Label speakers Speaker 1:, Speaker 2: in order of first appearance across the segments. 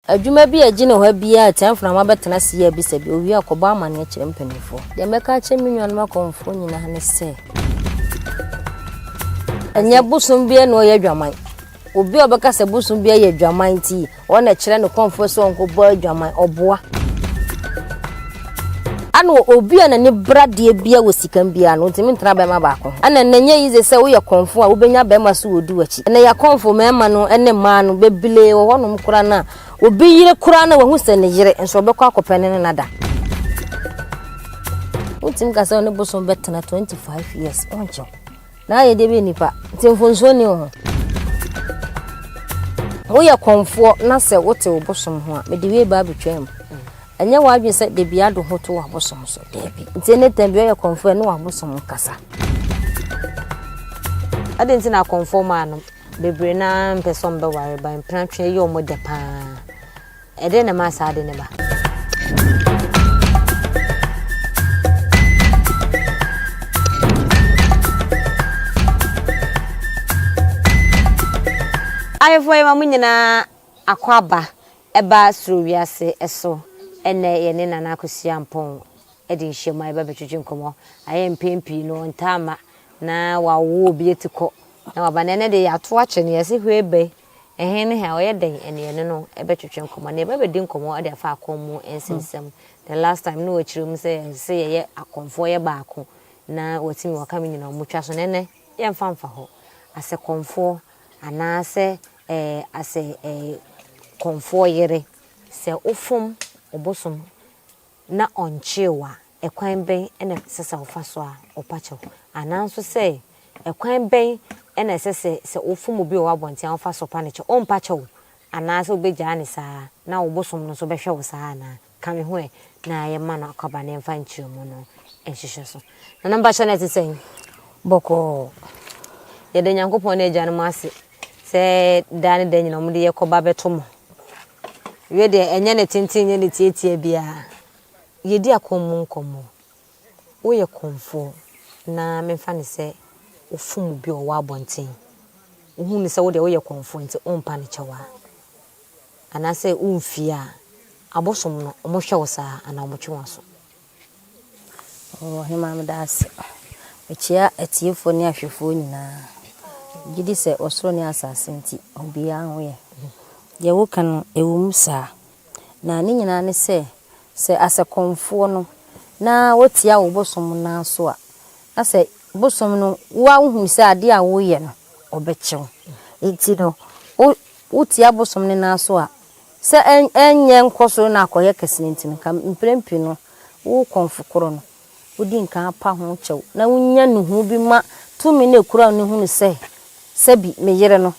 Speaker 1: Adwuma bi a ɛgyina hɔ biara a tia mframa bɛtena ase yɛ abisa bi, owie a kɔbɔ amanneɛ kyerɛ mpanimfoɔ. Deɛ mɛka akyerɛ me nuanom akɔmfoɔ nyinaa ne sɛ, ɛnyɛ bosom biara na ɔyɛ adwaman. Obi a ɔbɛka sɛ bosom biara yɛ adwaman nti, ɔno na ɛkyerɛ ne kɔmfoɔ sɛ ɔnkɔbɔ adwaman, ɔboa. Ana obi a n'ani bra deɛ bia wɔ sika biara no, ɔntumi ntena bɛrima baako ho. Ɛna ɛnɛ nyɛ yize sɛ woyɛ kɔmfo a wobɛnya bɛrima so wɔdi w'akyi. Ɛnɛ yɛ akɔmfo mmarima no ne mmaa no bebree wɔ hɔnom koraa no a, obi yere koraa no wahu sɛ ne yere nso ɔbɛkɔ akɔpɛ ne ne nada. Wontumi ka sɛ wo ne bosom bɛtena 25 years, ɔnkyɛw. Na ayɛ deɛ bɛyɛ nipa, nti mfonsuo ni wo ho. Woyɛ kɔmfoɔ na sɛ wote wo bosom ho a, mede wei ba abɛtwa mu. Ɛnyɛ w'adwene sɛ dabi ado ho to w'abosom so. Dabi. Nti anytime bi ɔyɛ kɔmfoɔ ɛne w'abosom nkasa.
Speaker 2: Adɛn nti na akɔmfoɔ mmaa no bebree no ara mpɛ sɛ wɔbɛware ba mpenatwe ɛyɛ wɔn dɛ paa? Ɛdɛn na ɛma saa ade no ba? Ahwɛfoɔ yɛma mo nyinaa akwaaba Ɛba soro wiase so ɛnnɛ yɛne Nana Akosua Ampong adi nhyiam a yɛba bɛtwetwe nkɔmmɔ. Ayɛ mpɛn pii no ɔntaa mma na wawo obi ati kɔ na waba. Na ɛnnɛ deɛ yɛato akyɛ no yɛse hwee bɛ ɛhe ne he a ɔyɛ dɛn ɛne yɛne no bɛtwetwe nkɔmmɔ. Na yɛba bɛdi nkɔmmɔ de afa akɔm mu nsɛmsɛm. The last time na wakyerɛ mu sɛ ɛsɛ sɛ yɛyɛ akɔmfoɔ yɛ baako na watumi waka me nyina ɔmotwa so. Na ɛnnɛ yɛmfa mfa hɔ. Asɛ kɔmfoɔ Anaasɛ ɛɛ asɛ ɛɛ kɔmfoɔ yere. Sɛ wofom ɔbosom na ɔnkyee wo a, ɛkwan bɛn na ɛsɛ sɛ wofa so a ɔpa kyɛw? Anaa nso sɛ ɛkwan bɛn na ɛsɛ sɛ sɛ wofom obi wɔ w'abɔnten a wofa so pa no kyɛw? Ɔmpa kyɛw anaasɛ wobɛgyaa no saa na wo bosom no nso bɛhwɛ wo saa anaa? Ka me ho ɛ na yɛmma no akwaaba na yɛmfa nkyerɛmu no nhyehyɛ so. Nana mpakyɛ na ɛte sɛn?
Speaker 1: Bɔkɔɔ.
Speaker 2: Yɛda Nyankopɔn ne agyanom ase sɛ daa ne da nyina wɔde yɛ kɔba bɛto mo. Wie deɛ ɛnyɛ ne tenten nyɛ ne tiatia biara. Yɛdi akɔm mu nkɔmmɔ. Woyɛ kɔmfoɔ na memfa no sɛ wofom obi a ɔwɔ abɔnten. Wohu no sɛ wo deɛ woyɛ kɔmfoɔ nti wompa no kyɛw a. Anaasɛ womfie a, abosom no, wɔhwɛ wo saa anaa wɔtwe w'aso?
Speaker 1: Oh, Ɔhemaa meda ase. Mekyea atiefoɔ ne ahwɛfoɔ nyinaa. Megye di sɛ ɔsoro ne asase nti, obiara ho yɛ. Deɛ woka no, ɛwɔ mu saa. Na ne nyinaa ne sɛ, sɛ asɛkɔmfoɔ no na wotia wo bosom no ara so a, na sɛ bosom no, wo ara wohunu sɛ adeɛ a woreyɛ no, ɔbɛkye wo. Nti no, wo Wotia bosom no nan so a, sɛ ɛnyɛ nkɔ soro na akɔyɛ kɛse no nti no, nka mprɛn pii no, wo kɔmfo koro no, wodi nkan pa ho kyɛw na wunya nnuhu bi ma tumi no a ekura wo no hunu sɛ, sɛbi me yere no,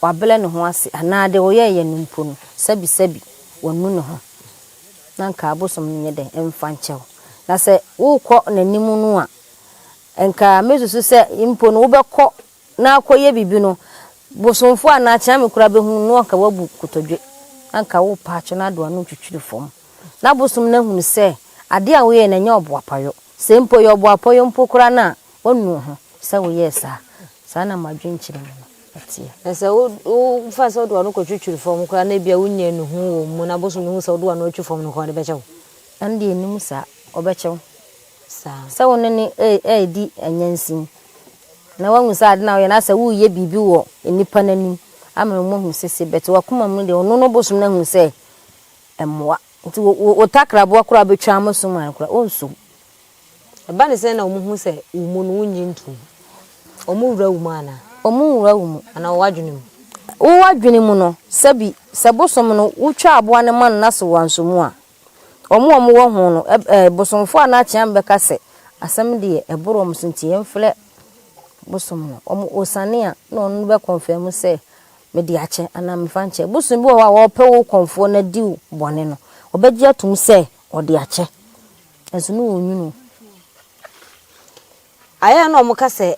Speaker 1: wabrɛ ne ho ase, anaa deɛ ɔyɛeɛ no mpo no, sɛbi sɛbi wanu ne ho, na nka abosom no nyɛ dɛn mfa nkyɛ wo. Na sɛ worekɔ n'anim no a, nka mɛsusu sɛ mpo no wobɛkɔ na akɔyɛ biribi no, bosomfoɔ anaa kyeame koraa bɛhunu no anka wabu kotodwe, anka worepa akye no ade w'ano retwitwiri fam. Na bosom no ahunu sɛ adeɛ a woyɛeɛ no ɛnyɛ ɔboapayɔ. Sɛ mpo ɛyɛ ɔboapayɔ mpo koraa no a, woanu wo ho sɛ woyɛɛ saa. Saa na m'adwenkyerɛ mu no ɛteɛ.
Speaker 2: Na sɛ wofa sɛ wode w'ano kɔtwitwiri fam koraa na ebia wonnya nnuhu wɔ mu na bosom no hu sɛ wode w'ano atwi fam no koraa ɔde bɛkyɛ wo?
Speaker 1: Ɛno deɛ ɛnnim saa. Ɔbɛkyɛ wo.
Speaker 2: Saa.
Speaker 1: Sɛ wo ne no redi anyansin. Na wahu sɛ ade no a woyɛ no asɛ woreyɛ biribi wɔ nnipa no anim ama wɔn ahu sese but wakoma mu no deɛ ɔno no bosom no ahu sɛ mmoa nti wo takraboa koraa bɛtwa ama sum ano koraa ɔnsom.
Speaker 2: Ɛba ne sɛn na wɔn hu sɛ wo mu no wonnye ntom? Wɔn nwura wo mu anaa?
Speaker 1: Wɔn nwura wo mu.
Speaker 2: Anaa wɔ w'adwene mu?
Speaker 1: Wo w'adwene mu no sɛbi sɛ bosom no wotwa aboa no ma no na sɛ wansɔ mu a Wɔn a wɔwɔ ho no, bosomfoɔ anaa kyeame bɛka sɛ, Asɛm deɛ, ɛboro wɔn so nti yɛmfrɛ bosom no. Wɔn, ɔsiane a, na ɔno bɛ kɔnfɛm sɛ, mede akyɛ anaa memfa nkyɛ. Bosom bi wɔ hɔ a ɔrepɛ wo kɔmfoɔ no adi wo bɔne no, ɔbɛgye atom sɛ ɔde akyɛ, nanso na ɔnwunu wo.
Speaker 2: Ayɛ a na wɔka sɛ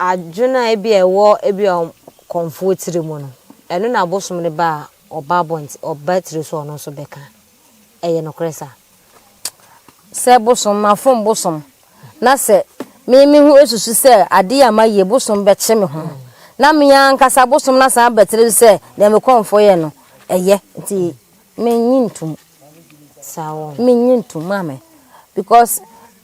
Speaker 2: adwene a ebia ɛwɔ ebia kɔmfoɔ tiri mu no, ɛno na abosom no ba a ɔba abɔnten, ɔba tiri so a ɔno nso bɛka. Ɛyɛ nokorɛ saa?
Speaker 1: Sɛ bosom, mafom bosom, na sɛ me me ho susu sɛ adeɛ a mayɛ bosom bɛkye me ho, na me ankasa bosom no asan aba tiri so sɛ deɛ me kɔmfoɔ yɛ no, ɛyɛ nti. Mennye ntom.
Speaker 2: Saa wɔ.
Speaker 1: Mennye ntom maame because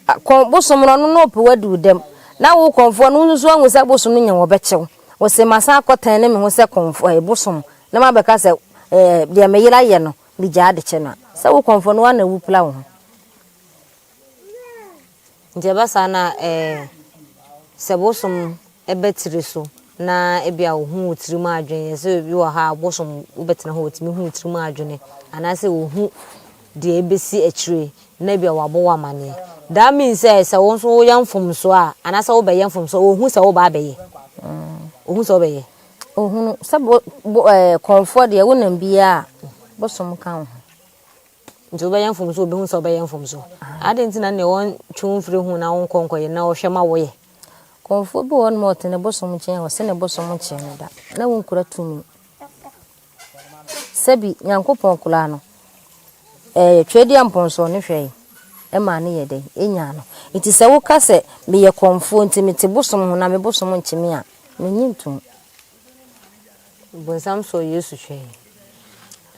Speaker 1: kɔn bosom no ɔno na ɔpɛ wadi wo dɛm na wo kɔnfoɔ no wo nso ahu sɛ bosom no nya wɔbɛkyɛ wo. Wɔse masan akɔtɛn ne me ho sɛ kɔnfoɔ ɛɛ bosom na mabɛka sɛ ɛɛ deɛ me yere ayɛ no megyaa de kyɛ no a sɛ wo kɔnfoɔ no woa na wopira wo ho.
Speaker 2: Nti ɛba saa no a, ɛɛ, sɛ bosom ba tiri so na ebia ohu wo tirim adwene, yɛ sɛ obi wɔ ha a bosom wobɛtena hɔ otumi hu wo tirim adwene anaasɛ ohu deɛ ebesi akyire na ebia wabɔ wo amaneɛ. That means sɛ sɛ wo nso woyɛ mfomsoɔ a anaasɛ wobɛyɛ mfomsoɔ ohu sɛ woba abɛyɛ. Ohu sɛ wobɛyɛ.
Speaker 1: Ohunu sɛ bo bo ɛɛ kɔnfoɔ deɛ wonam biara a bosom ka wo ho.
Speaker 2: Nti wobɛyɛ mfomso a obehu sɛ wobɛyɛ mfomso. Adɛn nti na nea ɔntwe wo mfiri ho na wonkɔ nkɔyɛ na ɔhwɛ ma woyɛ?
Speaker 1: Kɔmfoɔ bi wɔ hɔnom a ɔte ne bosom nkyɛn a ɔse ne bosom nkyee no da na wonkura tumi. Sɛbi Nyankopɔn koraa no, ɛɛ Tweaduaa mpɔnsɔɔ no hwɛe maa no yɛ dɛn? Enyaa no. Nti sɛ woka sɛ meyɛ kɔmfoɔ nti mete bosom ho na me bosom nkye me a, mennye ntom.
Speaker 2: Bonsam sɔɔ Yesu hwɛe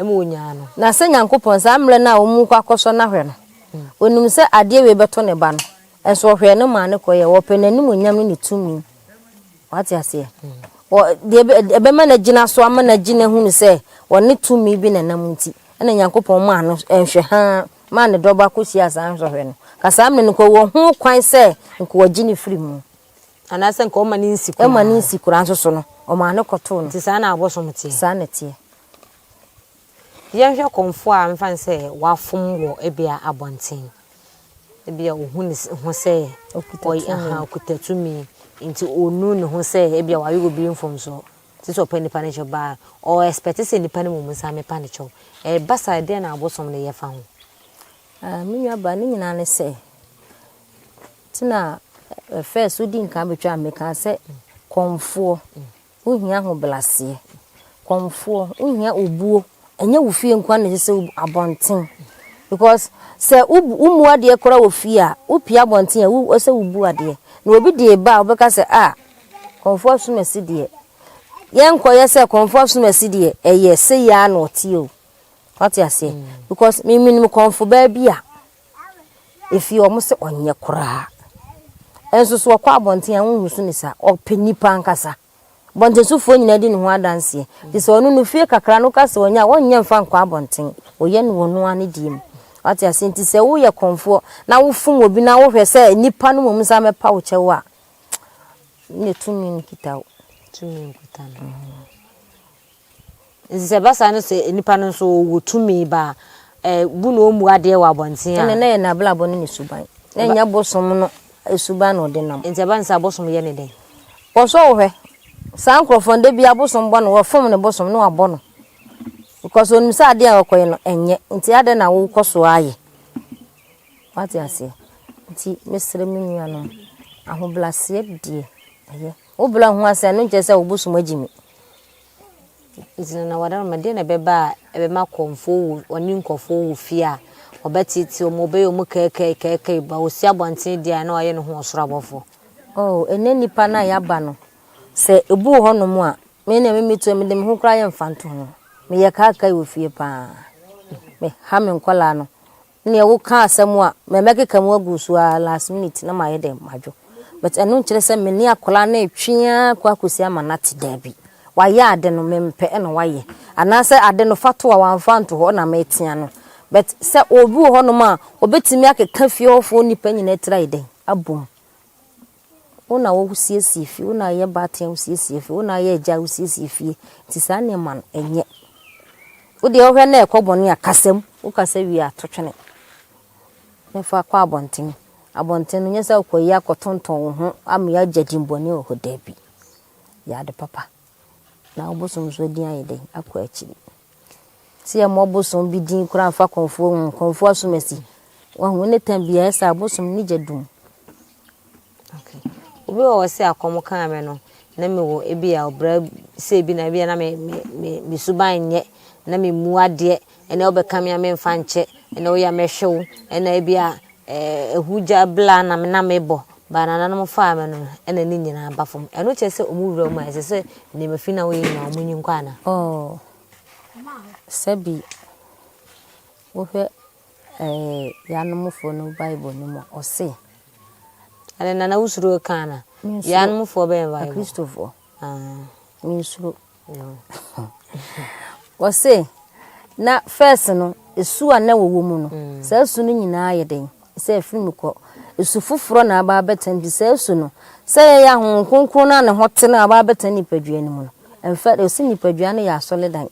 Speaker 2: ma onyaa no.
Speaker 1: Na sɛ Nyankopɔn, saa mmerɛ no a wɔn rekɔ akɔsɔ no ahwɛ no, Ɔnim sɛ adeɛ wei bɛto Ne ba no, nso Ɔhwɛɛ no maa no kɔeɛ. Ɔpɛ N'animuonyam ne Ne tumi. Wate aseɛ? Wɔ, deɛ ɛbɛ, ɛbɛma no agyina so ama no agye no ahunu sɛ ɔne tumi bi na ɛnam nti, ɛna Nyankopɔn maa no nhwɛhaa, maa Ne dɔba kɔhyiaa saa nsɔhwɛ no. Ka saa mmerɛ no, nka ɔwɔ ho kwan sɛ nka ɔgye no firi mu.
Speaker 2: Anaasɛ nka ɔma no nsi koraa.
Speaker 1: Ɔma no nsi koraa nso so no, ɔmaa no kɔtoo no.
Speaker 2: Nti saa na abosom teɛ?
Speaker 1: Saa na ɛteɛ.
Speaker 2: Yɛnhwɛ kɔmfoɔ a mfa no sɛ wafom wɔ ebia abɔnten. Ebia ɔhu ne ho sɛ ɔkuta tumi nti ɔnu ne ho sɛ ebia wayɛ obi mfomsoɔ. Nti sɛ ɔpɛ nipa no kyɛw ba a, ɔ expect sɛ nipa no mmom nsan mepa no kyɛw. Ɛba saa a, ɛdeɛn na abosom no yɛ fa ho?
Speaker 1: Ah, me nuabaa, ne nyinaa ne sɛ, Nti na first wodi nkan betwaa me kaa sɛ kɔmfoɔ wohia ahobraseɛ, kɔmfoɔ wohia obuo, ɛnyɛ wo fie nkoa na ɛsɛ sɛ wobu, abɔnten because sɛ wommu adeɛ koraa wɔ fie a wopie abɔnten a ɛsɛ sɛ wobu adeɛ na obi de ba a wobɛka sɛ ah kɔmfoɔ asomasi deɛ yɛnkɔyɛ sɛ kɔmfoɔ asomasi deɛ ɛyɛ sei ara na ɔteɛ o wate aseɛ because me menim kɔmfo baa bi a Efie wɔn se ɔnyɛ koraa. Nso so ɔkɔ abɔnten a wonhu so ne saa. Ɔpɛ nipa ankasa. Abɔntensofoɔ nyinaa di ne ho adanseɛ. Te sɛ ɔno no fie kakra no woka sɛ ɔnyɛ a ɔnyɛ mfa nkɔ abɔnten. Ɔyɛ no wɔ ɔno ara ne deɛ mu. Wate aseɛ nti sɛ woyɛ kɔmfoɔ na wofom obi na wohwɛ sɛ nipa no mmom san bɛpa wo kyɛw a, ne tumi no kita wo.
Speaker 2: Tumi nkuta no. Nti sɛ ɛba saa no sɛ nipa no nso ɔwɔ tumi ba a, bu na ɔmmu adeɛ wɔ abɔnten a.
Speaker 1: Ɛnna na ɛyɛ n'abrabɔ ne ne suban. Na ɛnyɛ bosom no suban na ɔde nam.
Speaker 2: Nti ɛba no sɛ abosom yɛ ne dɛn?
Speaker 1: Wɔsɔ wo hwɛ. Saa nkurɔfoɔ no, da biara bosom bɔ no, wɔfom ne bosom na wabɔ no. Because ɔnim sɛ adeɛ a ɔkɔyɛ no, ɛnyɛ. Nti adɛn na wokɔ so ara yɛ? Wate aseɛ? Nti mesrɛ me nuanom, ahobrɛaseɛ deɛ, ɛyɛ. Wo brɛ ho ase a, ɛno nkyerɛ sɛ wo bosom agyi me.
Speaker 2: Nti no na wɔda no deɛ na ɛbɛba a ɛbɛma kɔmfoɔ wɔ ɔne nkurɔfoɔ wɔ fie a ɔbɛtete wɔn ɔbɛyɛ wɔn kɛɛkɛe kɛɛkɛe ba ɔsi abɔnten deɛ a na wayɛ ne ho ɔsoro abɔfoɔ.
Speaker 1: Oh, ɛnɛ nnipa no a yɛaba no, sɛ ebi wɔ hɔnom a, me na me metu mede me ho koraa yɛ mfantoho. Meyɛ kaakae wɔ fie paa. Meha me nkwadaa no. Neɛ wo ka asɛm a mɛ mɛkeka mu agu so ara last minute na mayɛ dɛn madwo but ɛno nkyerɛ sɛ me ne akwadaa no retwe ara kɔ akɔsi ama no ate daabi wayɛ ade no mempɛ ɛna wayɛ anaasɛ ade no fa to a wamfa anto hɔ na metea no but sɛ obi wɔ hɔnom a obɛtumi akeka fie hɔfoɔ nnipa nyinaa tiri ayɛ dɛn abom Wo na wosiesie fie, wo na woyɛ baatan a wosiesie fie, wo na woyɛ agya a wosiesie fie. Nti saa nneɛma no, ɛnyɛ. Wo deɛ wohwɛ na ɛkɔ bɔne a, kasa mu. Wokasa wie a, to twene. Na fa kɔ abɔnten. Abɔnten no, nyɛ sɛ wokɔyi akɔtontɔn wo ho ama yɛagya dimmɔne wɔ hɔ. Dabi. Yɛ ade papa. Na wo bosom nso din ayɛ dɛn? Akɔ akyiri. Sɛ yɛmmɔ bosom bi din koraa mfa kɔmfoɔ ho, kɔmfoɔ asomasi. Wahu ne tam biara sɛ abosom ne gya dum.
Speaker 2: Okay. Obi wɔ hɔ sɛ akɔm kaa me no, na mewɔ ebi a ɔbra sɛ ebi na ebi a na me me me me suban nyɛ, na me mu adeɛ, ɛna wobɛka me a memfa nkyɛ, ɛna woyɛ a mɛhwɛ wo, ɛna ebi a ɛɛ ehugya bla na me na mebɔ, ba nananom faa me no, ɛna ne nyinaa ba fam. Ɛno kyerɛ sɛ ɔmo wura mu a ɛsɛ sɛ nneɛma fi na woyɛ nyinaa ɔmo nyi nkɔ ana?
Speaker 1: Oh, sɛbi. Wohwɛ ɛɛ Yaanomfoɔ no Bible no mu a, ɔse.
Speaker 2: Ade nana wosuro ka ana?
Speaker 1: Mensuro.
Speaker 2: Yaanomfoɔ bɛyɛ Bible.
Speaker 1: Akristofoɔ.
Speaker 2: Ah.
Speaker 1: Mensuro. Ɔse na first no esu a na wɔwɔ mu no mm. saa su no nyinaa yɛ den sɛ afiri mu kɔ esu foforɔ na aba abɛtena nti saa su no sɛ yɛyɛ ahonhom kronkron no a ne ho te no aba abɛtena nipadua no mu no ɛmfa ɔsi nipadua no yɛ asɔredan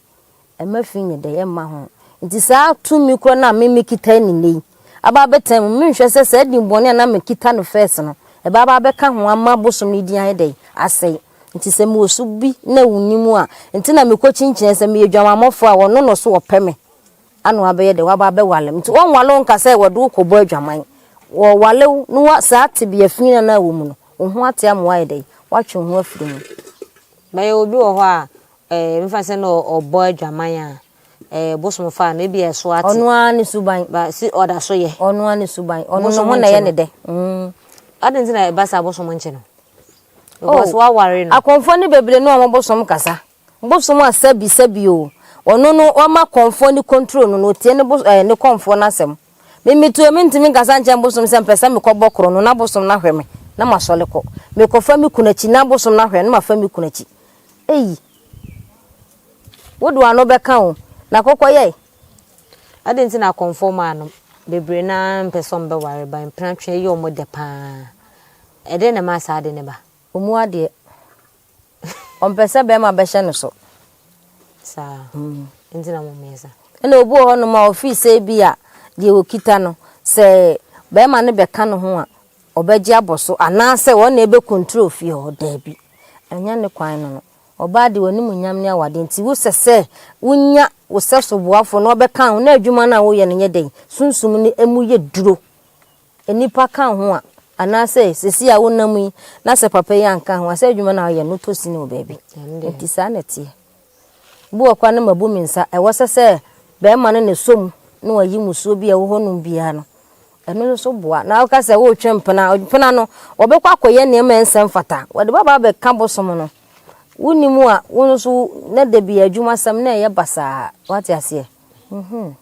Speaker 1: Ɛmma fi nyɛ dɛ, ɛmma ho. Nti saa tumi korɔ no a me mekita ne nnɛ yi, aba abɛtena mu, menhwɛ sɛ saa din bɔne a na mekita no first no, ɛbɛ aba abɛka ho ama bosom no din ayɛ dɛn? Asɛe. Nti sɛ mewɔ su bi na wonni mu a, nti na mekɔ kyinkyini sɛ meyɛ dwamammɔfoɔ a, wɔno na ɔso wɔpɛ me ana wabɛyɛ dɛ, waba abɛwale me. Nti wɔnwale wo nka sɛ wɔde wo kɔbɔ adwaman. Wɔwale wo na wa, saa tebea fi no a na wɔ mu no, wo ho ate ama woayɛ dɛn? Woatwe wo ho afiri mu.
Speaker 2: Bɛyɛ obi wɔ hɔ a, Eh, mefa sɛ na ɔbɔ adwaman a, eh, bosom fa no, ebi ɛso ate.
Speaker 1: Ɔno ara ne suban.
Speaker 2: Ba, si ɔda so yɛ.
Speaker 1: Ɔno ara ne suban. Ɔno ne ho na ɛyɛ ne dɛ. Mm.
Speaker 2: Adɛn nti na ɛba saa bosom nkye no? Because oh, waware no.
Speaker 1: Akɔmfoɔ no bebree no a wɔn bosom kasa. Bosom a sɛbi sɛbi o. Ɔno no wama kɔmfoɔ ne control no na otie ne bos eh, ne kɔmfoɔ no asɛm. Me metuo mentumi nkasa nkyɛn bosom sɛ mpɛ sɛ mekɔbɔ korɔ no na bosom no ahwɛ me na masɔle kɔ. Mekɔfa me kunu akyi na bosom no ahwɛ na mafa me kunu akyi. Ei! Wo de w'ano bɛka o, na kɔkɔ yɛe.
Speaker 2: Adɛn nti na akɔmfoɔ mmaa no bebree no ara mpɛ sɛ wɔbɛware ba mpena twe yɛ wɔn dɛ pa ara? Ɛdeɛn na ɛma saa ade no ba?
Speaker 1: Ɔmu adeɛ. Ɔmpɛ sɛ bɛrima bɛhyɛ no so.
Speaker 2: Saa. Nti na wɔyɛ saa.
Speaker 1: Ɛna obi wɔ hɔnom a ɔfii sɛ ebi a deɛ ɔkita no, sɛ bɛrima no bɛka ne ho a, ɔbɛgye abɔ so anaasɛ wɔn na ɛbɛ control fie hɔ, daabi, ɛnyɛ ne kwan no no. Ɔbaa de w'animuonyam ne awadeɛ nti wo sɛ sɛ wonya wo sɛso boafoɔ na ɔbɛka ho na adwuma no a woyɛ no nyɛ dɛn, sunsum no ɛmu yɛ duro, nnipa ka ho a, anaasɛ sɛsi a wonam yi na sɛ papa yi anka ho a, sɛ adwuma no a woyɛ no wotɔ sini wɔ baabi, nti saa na ɛteɛ. Bi wɔ koraa na mabu me nsa, ɛwɔ sɛ sɛ bɛrima no na ɛsɔ mu na wayi musuo bi a ɛwɔ hɔnom biara no, ɛno nso boa. Na woka sɛ woretwe mpena, mpena no, wɔbɛkɔ akɔyɛ nneɛma a ɛnsɛ mfata. Wɔde bɛba abɛka bosom no. Wonni mu a, wo nso na da bi adwumasɛm na ɛyɛ basaa. Wate aseɛ? Mhm.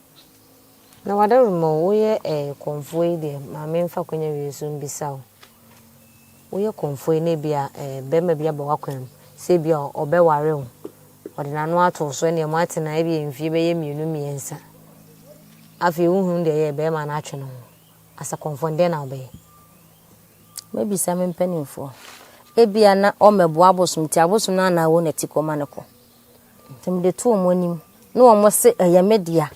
Speaker 2: Na w'adaworoma o, woyɛ eh, kɔmfoɔ yi deɛ, ma memfa kwanya wei so mbisa wo. Woyɛ kɔmfoɔ yi na ebia eh, barima bi aba w'akwan mu sɛ ebia ɔbɛware wo, ɔde n'ano ato wo so, ɛnneɛ moatena ebia mfie bɛyɛ mmienu mmiɛnsa. Afei wohunu deɛ ɛyɛ barima no atwe ne ho. Asɛ kɔmfoɔ no, dɛn na wobɛyɛ?
Speaker 1: Mɛbisa me mpanimfoɔ. Ebia na ɔmmɛboa abosom nti abosom no ara na awo n'atikɔ ma no kɔ. Nti mede to wɔn anim na wɔn se ɛyɛ me dea.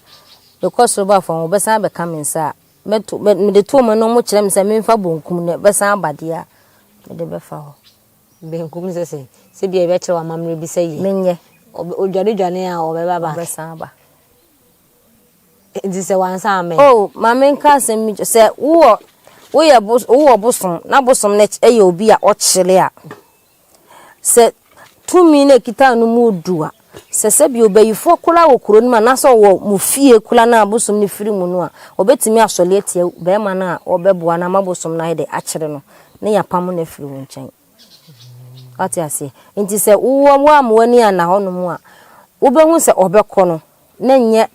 Speaker 1: Mekɔ soro ba fam wɔbɛsan abɛka me nsa a, mɛto mede to wɔn anim na wɔkyerɛ me sɛ memfa bonkum no ɛbɛsan aba deɛ a, mede bɛfa hɔ.
Speaker 2: Benkum sɛ sɛ sɛ bia yɛbɛkyerɛ wo amammerɛ bi sɛ yɛ.
Speaker 1: Menyɛ.
Speaker 2: Odwane dwane a ɔbɛba back.
Speaker 1: Ɔbɛsan aba.
Speaker 2: Nti sɛ wansan amma ɛ?
Speaker 1: Oh, ma menka asɛm bi nkyerɛ sɛ wowɔ woyɛ wowɔ bosom na bosom no yɛ obi a ɔkyere a, Sɛ tumi no a ɛkita no mu du a, sɛ sɛbi ɔbayifoɔ koraa wɔ kuro no mu anaasɛ ɔwɔ mo fie koraa no a bosom no firi mu no a, ɔbɛtumi asɔre atia barima no a ɔbɛboa no ama bosom no ayɛ dɛ akyere no na yɛapamo no afiri wo nkyɛn. Wate aseɛ? Nti sɛ wowɔ woamma w'ani anna hɔnom a, wobɛhu sɛ ɔbɛkɔ no na nyɛ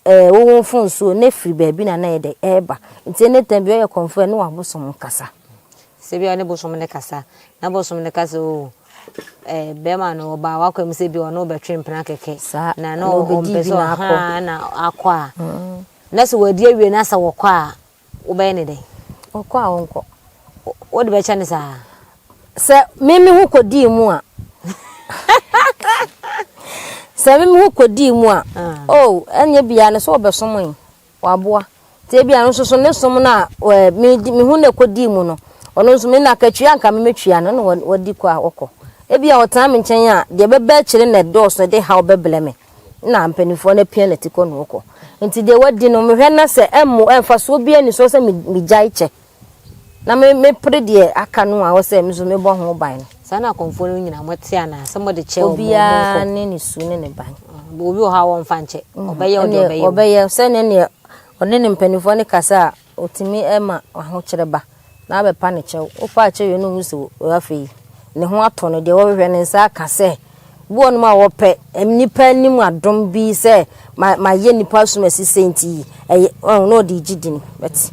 Speaker 1: Ɛɛ wo wo mfomsoɔ na ɛfiri baabi na na ɛyɛ dɛ ɛreba nti anytime bi ɔyɛ kɔmfoɔ ɛne wabosom kasa.
Speaker 2: Sɛ bi a ɔne bosom no kasa na bosom no ka sɛ oo ɛɛ bɛrima no ɔbaa w'akwan mu sɛ bi ɔne wo bɛtwe mpena kɛkɛ
Speaker 1: Saa
Speaker 2: na na
Speaker 1: na ɔbɛdi
Speaker 2: ɔmpɛ
Speaker 1: bi
Speaker 2: sɛ
Speaker 1: na akɔ.
Speaker 2: ɔhaa na akɔ a na sɛ wadi awie na sɛ wɔkɔ a Wobɛyɛ no dɛn?
Speaker 1: Ɔkɔ a ɔnkɔ.
Speaker 2: Wode bɛkyɛ no saa?
Speaker 1: Sɛ me me ho kɔdii mu a. Sɛ me me ho kɔdii mu a. Ah. Oh, ɛnyɛ biara no sɛ ɔbɛsom yi. Waboa. Nti ebia no nso so ne som no a me me ho na ɛkɔdii mu no, ɔno nso me na akatua anka me mɛtua no na wadi kɔ a ɔkɔ. Ebia ɔtena me nkyɛn a, deɛ ɛbɛba akyire na ɛdɔɔso ɛde haw bɛbrɛ me. na mpanimfoɔ no apia n'ati kɔ na ɔkɔ. Nti deɛ wadi no, mehwɛ na sɛ ɛmmo mfasoɔ biara nni so sɛ megyae kyɛ na me mepere deɛ aka no a ɛwɔ sɛ me nso mebɔ ho ban no.
Speaker 2: Saa na akɔmfoɔ no nyinaa mote anaa sɛ mode kyɛ wɔn
Speaker 1: Obiara ne ne su ne ne ban.
Speaker 2: Obi wɔ hɔ a wɔmfa nkyɛ, ɔbɛyɛ wo deɛ ɔbɛyɛ wo.
Speaker 1: Ɔbɛyɛ sɛ ne neɛ ɔne ne mpanimfoɔ no kasa a, ɔtumi ma ahokyerɛ ba na abɛpa ne kyɛw. Wopa kyɛw wie no ɔhu sɛ afei ne ho atɔ no, deɛ ɔhwehwɛ ne nsa aka sɛ. Bi wɔ nom a wɔpɛ nnipa anim adom bi sɛ ma mayɛ nnipa asom asi sei nti ɛyɛ ɔn na ɔde gye din but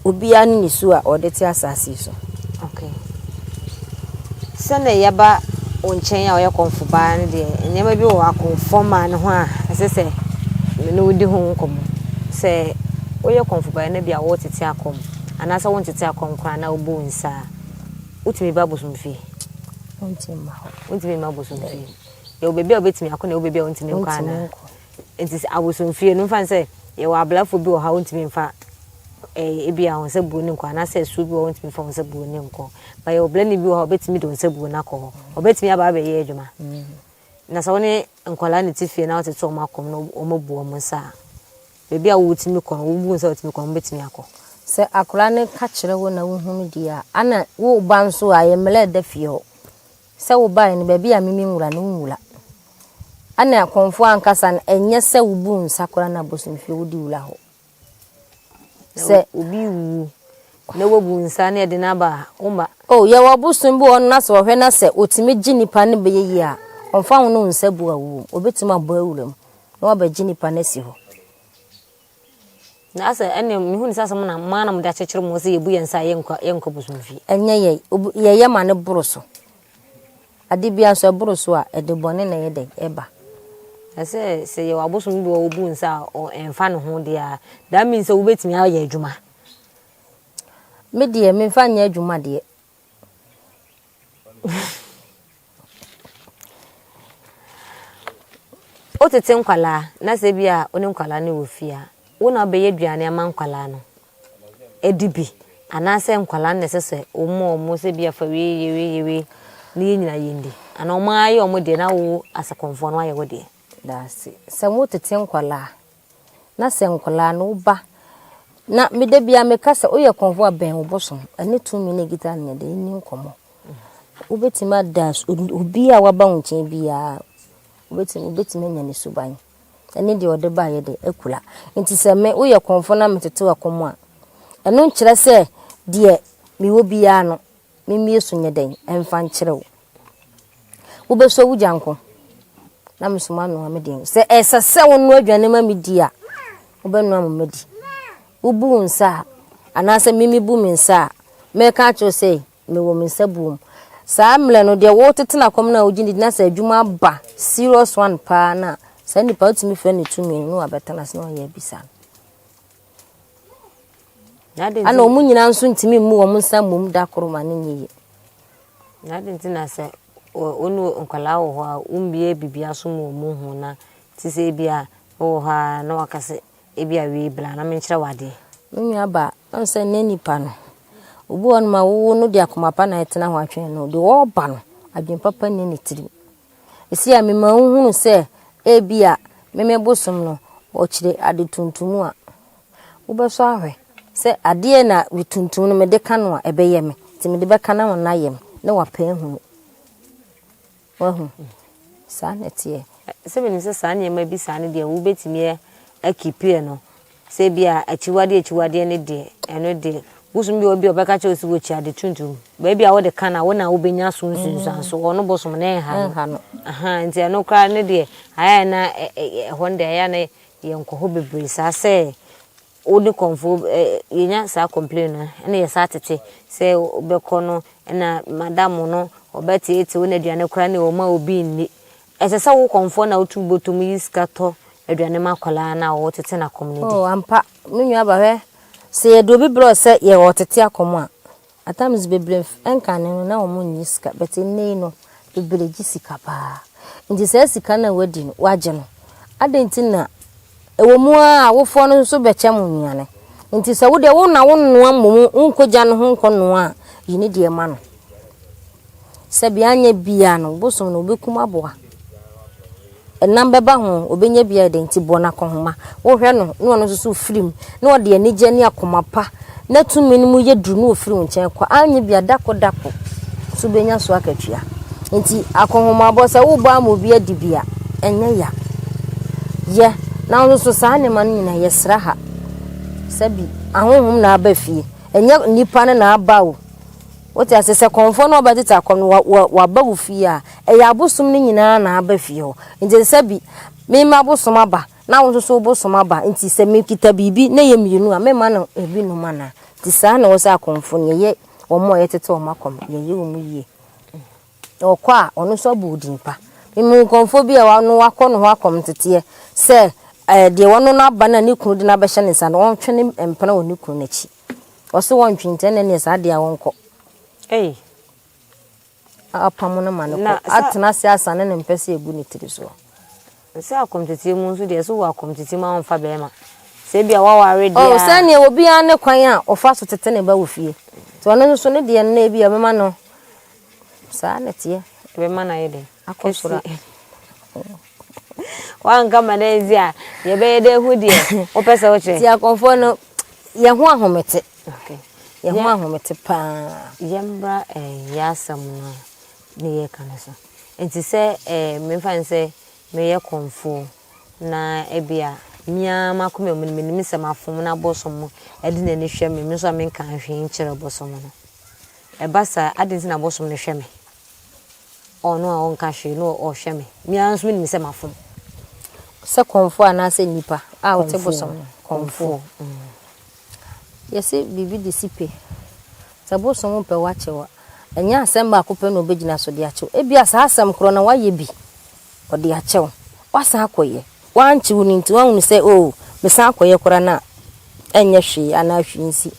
Speaker 1: obiara ne ne su a ɔde te asase yi so.
Speaker 2: Okay. Sɛnea yɛba wo nkyɛn a ɔyɛ kɔmfo baa no deɛ nneɛma bi wɔ akɔmfo maa no ho a ɛsɛ sɛ me ne wo di ho nkɔmmɔ. Sɛ woyɛ kɔmfo baa na bi a wotete akɔm anaasɛ wontete akɔm koraa na wobɔ wo nsa a, Wotumi ba bosomfie?
Speaker 1: Wontumi mma hɔ.
Speaker 2: Wontumi mma bosomfie. Yɛwɔ baabi a wobɛtumi akɔ na yɛwɔ baabi a wontumi nkɔ anaa? Nti sɛ abosomfie no mfa no sɛ yɛwɔ abrafoɔ bi wɔ hɔ a wontumi mfa eh, ebi a wɔn nsa buo no nkɔ anaasɛ asuo bi wɔ hɔ wontumi mfa wɔn nsa buo no nkɔ. Ba yɛwɔ blani bi wɔ hɔ a wobɛtumi de wɔn nsa buo no akɔ hɔ. Ɔbɛtumi aba abɛyɛ adwuma. Na sɛ wo ne nkwadaa na ɛte fie na wotete wɔn akɔm na wɔabu wɔn nsa a, Baabi a wotumi kɔ no, wobu nsa a wotumi kɔ no, wɔbɛtumi akɔ.
Speaker 1: Sɛ akwadaa no ka kyerɛ wo na wohunu deɛ a, ana wo ba nso a, ɛyɛ mmara a ɛda fie hɔ sɛ wobaeɛ no, baabi a meme nwura no, wonwura. Ana akɔmfoɔ ankasa no, ɛnyɛ sɛ wobu nsa koraa na abosomfie wode wura hɔ.
Speaker 2: Sɛ obi wu na wabu nsa na yɛde no aba a, womma.
Speaker 1: Oh, yɛwɔ ɔbosom bi wɔ hɔ no na sɛ ɔhwɛ na sɛ ɔtumi gye nipa no bɛyɛ yie a, ɔmfa ho ne wo nsa bu a wowɔ mu, ɔbɛtumi abɔ awura mu. na wabɛgye nipa no asi hɔ.
Speaker 2: Na asɛ ɛne mehu ne sɛ asɛm na maa na mode akyekyere mo sɛ yɛbu yɛn nsa a yɛnkɔ yɛnkɔ bosomfie.
Speaker 1: Ɛnyɛ yɛ yɛyɛ ma no boro so. Ade biara nso ɛboro so a ɛde bɔne na ɛyɛ dɛn ɛba.
Speaker 2: Ɛsɛ sɛ yɛwɔ abosom bi wɔ wobu nsa a ɛmfa ne ho deɛ a that means sɛ wobɛtumi ayɛ adwuma.
Speaker 1: Me deɛ memfa nyɛ adwuma deɛ.
Speaker 2: Wotete nkwadaa na sɛ bi a wo ne nkwadaa no wɔ fie a, wo na wobɛyɛ aduane ama nkwadaa no adi bi anaasɛ nkwadaa no na ɛsɛ sɛ woma wɔn sɛ bi a fa wei yɛ wei yɛ wei na yɛn nyinaa yɛndi anaa wɔn ara yɛ wɔn deɛ na wo asɛ kɔmfoɔ no ayɛ wo deɛ.
Speaker 1: Daase. Sɛ wotete nkwadaa na sɛ nkwadaa no wo ba na me da biara meka sɛ woyɛ kɔmfoɔ a bɛn wo bosom ɛne tumi ne guitar ne ɛde nni nkɔmmɔ. Wobɛtumi ada obi a waba wo nkyɛn biara wobɛtumi wobɛtumi anya ne suban ɛne deɛ ɔde baeɛ de akura. Nti sɛ me woyɛ kɔmfoɔ na metete w'akɔm a ɛno nkyerɛ sɛ deɛ mewɔ biara no Memmue so nyɛ dɛn mfa nkyerɛ wo? Wobɛsɔ wo gya nko, na me nso manoa me deɛ. Sɛ ɛsɛ sɛ wonoa aduane ma me di a, wobɛnoa ma madi. Wobu wo nsa a, anaasɛ me mebu me nsa a, mɛka akyerɛ wo sɛ mewɔ me nsa buom. Saa mmerɛ no, deɛ wotete no akɔm no a wogye no di na sɛ adwuma aba serious one paa no a, saa nipa wotumi frɛ no tumi no na wabɛtena ase na wayɛ abisa no. Ɛna wɔn nyinaa nso ntumi mmu wɔn nsa mmom da koro ma no nyɛ yie.
Speaker 2: Na adɛn nti na sɛ wo ne nkwadaa wɔ hɔ a wommue biribi aso ma wɔn nhu na te sɛ ebi a wowɔ hɔ a na waka sɛ ebi a wei bra na menkyerɛ wo adeɛ.
Speaker 1: Me nua baa, woahu sɛ nnɛ nnipa no, obi wɔ hɔnom a wowo no de akoma pa na ɛtena hɔ atwɛn no, deɛ ɔreba no, adwene papa nni ne tirim. Seesei a mema wohunu sɛ ebia me me bosom no, ɔkyerɛ ade tuntum a, wobɛsɔ ahwɛ sɛ adeɛ na tuntum no mede ka no a ɛbɛyɛ me nti mede bɛka no ama no ayɛ me na wapɛ ahunu. Wahu? Saa na ɛteɛ.
Speaker 2: Sɛ menim sɛ saa nneɛma bi saa no deɛ wobɛtumi akipi ɛno Sɛ ebia akyiwadeɛ akyiwadeɛ no deɛ, ɛno deɛ, bosom bi wɔ hɔ bi a ɔbɛka kyerɛ wo sɛ wɔkyi ade tuntum. Baabi a wode ka no a, wo na wobɛnya so nsunsuanso. Ɔno bosom no ɛnha no. Aha, nti ɛno koraa no deɛ, ayɛ a na ɛhɔ no deɛ, ayɛ a na yɛnkɔ hɔ bebree saa sɛ wo ne kɔmfoɔ yɛnya saa complain no, ɛna yɛ saa tete sɛ wobɛkɔ no, ɛna madam no ɔbɛteetee wo na aduane koraa ne ɔma obi nni. Ɛsɛ sɛ wo kɔmfoɔ na wotu bɔtɔ mu yi sika tɔ aduane ma akwadaa no a wɔretete no akɔm no di.
Speaker 1: Oh, ampa, me nua ba hwɛ, sɛ yɛde obi brɛ wo sɛ yɛ ɔretete akɔm a, at times bebree nkane no na wɔn nnye sika, but nnɛ yi no, bebree gye sika paa. Nti saa sika no a wadi no, wagye no, adɛn nti na ɛwɔ mu ara awofoɔ no nso bɛkyɛ mo nnuane. Nti sɛ wo deɛ wo na wonoa mmom wonkɔgya no ho nkɔnoa a, yi ne deɛ ma no. Sɛbi anyɛ biaa no, bosom no obekum aboa. Ɛnam bɛba ho, obenya bi ayɛ dɛn nti bɔ no akɔnhoma. Wohwɛ no na ɔno nso so firi mu, na ɔde anigye ne akoma pa, na tumi no mu yɛ duru na ofiri wo nkyɛn kɔ. Anyɛ bia dako dako so benya so akatua. Nti akɔnhomabɔ sɛ wobɔ ama obi adi bi a, ɛnyɛ ya. Yɛ, na wo nso so saa nneɛma no nyinaa yɛsra ha. Sɛbi ahonhom na aba fie, ɛnyɛ nnipa no na aba o. Wote ase? Sɛ kɔmfoɔ no a ɔbɛtete akɔm no, waba wo fie a, ɛyɛ abosom no nyinaa na aba fie hɔ. Nti ɛsɛ sɛ bi, me m'abosom aba, na wo nso so wo bosom aba. Nti sɛ mekita biribi na ɛyɛ mmienu a, memma no ebi nom anaa? Nti saa na ɛwɔ sɛ akɔmfoɔ no, yɛyɛ wɔn a yɛtete wɔn akɔm, yɛyɛ wɔn yie. Na ɔkɔ a, ɔno nso abɔ wo din pa. Mehu kɔmfoɔ bi a ɔno wakɔ ne ho akɔm nteteɛ sɛ ɛɛ deɛ ɔno n'aba no a ne kunu de no abɛhyɛ ne nsa no, ɔntwe ne mpena wɔ ne kunu n'akyi. Ɔse wɔntwe nti ɛnɛ neɛ saa deɛ a wɔnkɔ.
Speaker 2: Ei.
Speaker 1: Apam no ma no kɔ. Atena ase asane ne mpɛ sɛ egu ne tiri soɔ.
Speaker 2: Sɛ akɔmteteɛ mu nso deɛ sɛ wɔ akɔmteteɛ mu a womfa bɛrima. Sɛ ebia woaware deɛ
Speaker 1: Oh,
Speaker 2: a.
Speaker 1: sɛdeɛ obiara ne kwan a ɔfa so tete ne ba wɔ fie. Nti ɔno nso ne deɛ no na ebia ɔbɛma no saa na ɛteɛ.
Speaker 2: Ɛbɛma no ayɛ dɛn?
Speaker 1: Akɔ soro a.
Speaker 2: Woanka ma no ansi a, yɛbɛyɛ dɛ ahu deɛ wopɛ sɛ wokyerɛ.
Speaker 1: Nti akɔmfoɔ no, yɛn ho ahomete.
Speaker 2: Okay.
Speaker 1: Yɛn ho ahomete paa.
Speaker 2: Yɛmmra eh, yɛn asɛm no a ne yɛreka no so. Nti sɛ eh, memfa no sɛ meyɛ kɔmfoɔ na ebia me ara m'akoma mu no menim sɛ mafom na bosom de n'ani hwɛ me, me nso a menka hwee nkyerɛ bosom no. Ɛba saa a, adɛn nti na bosom no hwɛ me? Ɔno a ɔnka hwee na ɔhwɛ me. Me ara nso menim sɛ mafom.
Speaker 1: Sɛ kɔmfoɔ anaasɛ nnipa a wote bosom no?
Speaker 2: Kɔmfoɔ.
Speaker 1: Yɛse biribi de si pe. Sɛ bosom pɛ wo akyɛ wo a, ɛnyɛ asɛm baako pɛ na ɔbɛgyina so de akyɛ wo. Ebia saa asɛm korɔ no woayɛ bi, ɔde akyɛ wo. Woasan akɔyɛ. Wankye wo no nti, woahunu sɛ oh, mesan akɔyɛ koraa no a, ɛnyɛ hwee anaa hwee nsi.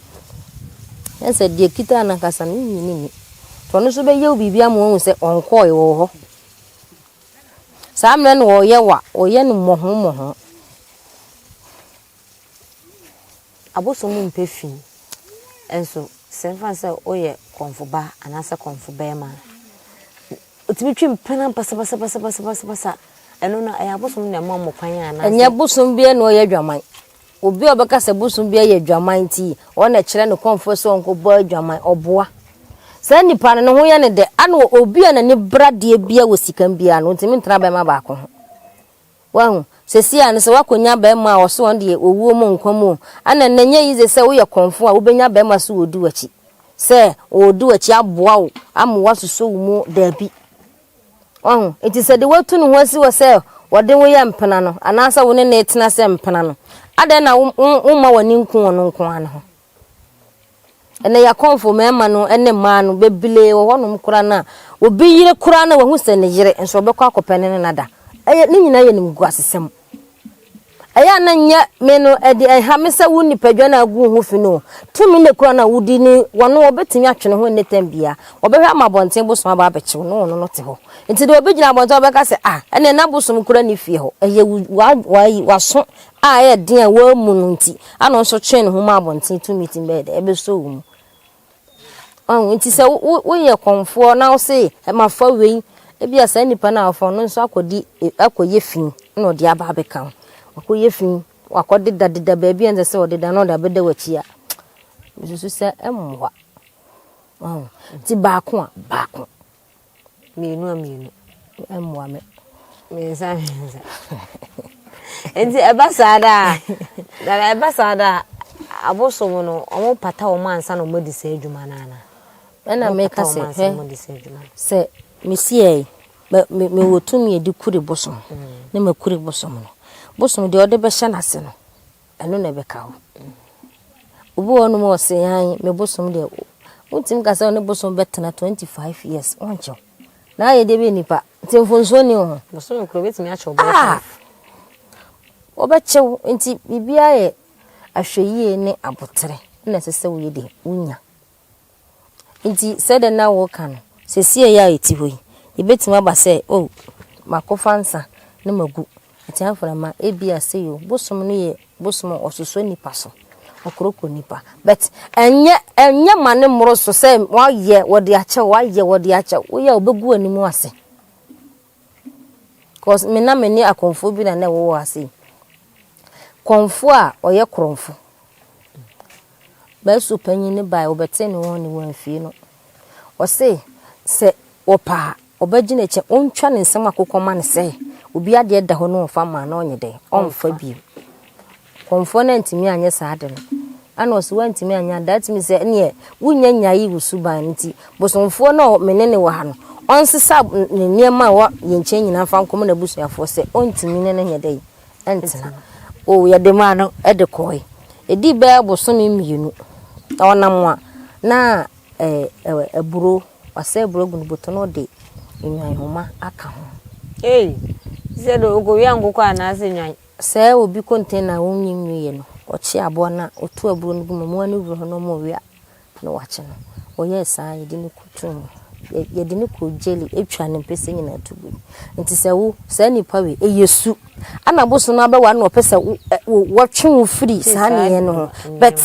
Speaker 1: Ɛne sɛ deɛ ɛkita no ankasa no, wonnye no nni. Nti ɔno nso bɛyɛ wo biribi ama woahu sɛ ɔnkɔɔe, ɔwɔ hɔ. Saa mmerɛ no ɔreyɛ wo a, ɔyɛ no mmɔho mmɔho.
Speaker 2: Abosom mpɛ fi. Nso sɛ mfa no sɛ woyɛ kɔmfo ba anaasɛ kɔmfo barima a, otumi twe mpena basabasabasabasa. Ɛno no, ɛyɛ abosom na ɛma mo kwan anaasɛ?
Speaker 1: Ɛnyɛ bosom biara na ɔyɛ adwaman. Obi a ɔbɛka sɛ bosom biara yɛ adwaman nti, ɔno na ɛkyerɛ ne kɔmfoɔ sɛ ɔnkɔbɔ adwaman, ɔboa. Saa nipa no, ne ho yɛ no dɛ. Ana obi a n'ani bere adeɛ biara wɔ sika mu biara no, ɔntumi ntena bɛrima baako ho. Wahu? Seesei ara no, sɛ woakonya barima a ɔse ɔno deɛ owuo mu nkwa mu o, ɛna nnɛ ɛnyɛ easy sɛ woyɛ kɔmfo a wobɛnya barima sɛ ɔredi w'akyi, sɛ ɔredi w'akyi aboa wo ama woasosɔ wo mu, daabi. Wahu? Nti sɛ deɛ watu ne ho asi hɔ sɛ ɔde wo yɛ mpena no, anaasɛ wo ne no retena sɛ mpena no, adɛn na womma w'ani nku ɔno nko ara no ho? Ɛnɛ yɛakɔmfo mmarima no ne mmaa no bebree wɔ hɔnom koraa no a, obi yere koraa na wahu sɛ ne yere nso ɔbɛkɔ akɔpɛ ne ne nada. Ɛyɛ ne nyinaa yɛ nimguasesɛm. Ɛyɛ a na nyɛ me no ɛde ɛha me sɛ wo nipadua no agu wo ho fi no. Tumi na ekura no a wodi ne wɔn wɔbɛtumi atwe ne ho nne tɛm bia. Wɔbɛhwɛ ama abɔnten bosom aba abɛkyew no wɔn no te hɔ. Nti deɛ obi gyina abɔnten ɔbɛka sɛ ah ɛnna na bosom kura ne fie hɔ. Ɛyɛ wa wa waso a ɛyɛ den a wammu no nti, ana ɔno nso twee ne ho maa abɔnten tumi tumi bɛyɛ dɛ ɛbɛsɔ wo mu. Ɔho nti sɛ woyɛ kɔmfoɔ na wo se mafa wei, ebi a saa nipa no a wafa no nso akɔdi akɔyɛ fi na ɔde aba abɛka ho. Wakɔyɛ fi, wakɔdeda deda baabi a ɛnsɛ sɛ ɔdeda na ɔde abɛda w'akyi a, mesusu sɛ ɛmmoa. Ɔho nti baako a baako.
Speaker 2: Mmienu a mmienu.
Speaker 1: Ɛmmoa me.
Speaker 2: Mmiɛnsa mmiɛnsa. Nti ɛba saa da a, dada ɛba saa da a, abosom no wɔn pata wɔn ansa na wɔn adi saa adwuma no ana?
Speaker 1: Ɛna meka sɛ hwɛ sɛ mesiɛ me mewɔ tumi a ɛde kure bosom mm. ne makure bosom no. Bosom deɛ ɔde bɛhyɛ n'ase no ɛno na ɛbɛka wo. Obi wɔ hɔnom a ɔse ae me bosom deɛ wontumi ka sɛ ɔne bosom bɛtena 25 years ɔnkyɛw. Na ayɛ deɛ bɛyɛ nipa nti mfonsoɔ ni wo ho.
Speaker 2: Bosom kuro bɛtumi akyɛw bɛyɛ ah! five.
Speaker 1: Wɔbɛkyɛw nti biribiara yɛ ahwɛyie ne abotere na ɛsɛ sɛ woyɛ de wonya. Enti sɛdeɛ na woreka no, seesei a yɛte hɔ yi, ɛbɛtumi aba sɛ, oh, makɔfa nsa na magu. Atia mframa, ebia sei o, bosom no yɛ bosom a ɔsosɔ nnipa so, ɔkorɔkorɔ nnipa. But ɛnyɛ, ɛnyɛ ma ne mmoro so sɛ woayɛ, wɔde akyɛ wo, woayɛ, wɔde akyɛ wo. Woyɛ a wɔbɛgu w'anim ase. Cause me na me ne akɔmfoɔ bi na na ɛwɔ ha sei. Kɔmfoɔ a ɔyɛ korɔmfo. Bɛso panyin no bae, wɔbɛtee ne ho ne wɔamfie no. Ɔse sɛ wɔpɛ a, ɔbɛgye no kyɛ, ɔntwa ne nsam akokɔ ma no sɛ obi adeɛ da hɔ no ɔmfa mmaa no ɔnyɛ dɛn, ɔmfa bio. Kɔmfoɔ no antumi anyɛ saa ade no. Ɛna ɔse woantumi anyɛ a, that means sɛ ɛneɛ wonnya nyaee wo suban no nti bosomfoɔ no a me ne no wɔ ha no, ɔnsesa ne nneɛma a ɛwɔ yɛn nkyɛn nyinaa mfa nkɔma n'abusuafoɔ sɛ ɔntumi ne no nyɛ dɛn ɛntena. O yɛde maa no de kɔe. Ɛdii bɛyɛ bosome mmienu, ɔnam a na ɛɛ aburo, wasɛ aburo agu ne bɔtɔ na ɔde nnwan nhoma aka ho.
Speaker 2: Ei, sɛ de ɔkɔwia nkokɔ anaasɛ nnwan?
Speaker 1: Sɛ obi container a wonnyi nwiei no, ɔkye aboa no a, ɔto aburo no gu mu, mmoa no wura hɔ na wɔwe a, na wakye no. Wɔyɛɛ saa, yɛde no kɔtoo mu. Yɛde no kɔɔ gyeli, ɛtwaa ne mpɛsɛ nyinaa to gui. Nti sɛ wo, saa nipa wei, ɛyɛ su. Ana bosom no abɛware na ɔpɛ sɛ wɔtwe wo firi saa nneyɛɛ no ho. But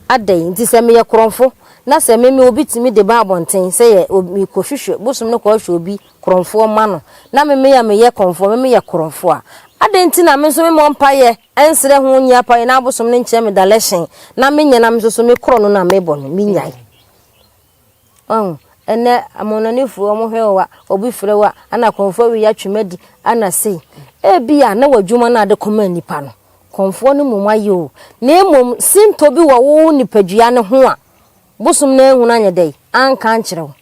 Speaker 1: Adɛn nti sɛ meyɛ korɔmfo na sɛ me me obi tumi de ba abɔnten sɛ yɛ mekɔhwehwɛ bosom no kɔhwehwɛ obi korɔmfoɔ ma no na me me a meyɛ kɔmfoɔ me meyɛ korɔmfoɔ a adɛn nti na me nso memmɔ mpaeɛ ɛnsrɛ ho nyi apaeɛ na abosom no nkyerɛ me dalɛhyɛn na menyɛ na me nso so me korɔ no na mebɔ no menyae. Wahu? Ɛnnɛ, amannɔnefoɔ, wɔhwɛ wo a, obi frɛ wo a, ana kɔmfoɔ wei atwe m'adi, ana sei. Ebia na w'adwuma no a de kɔma nnipa no, kɔmfoɔ no mmom ayɛ o. Na mmom, sintɔ bi wɔ wo nipadua no ho a, bosom no anhunu anyɛ dɛn? Anka ankyerɛ wo.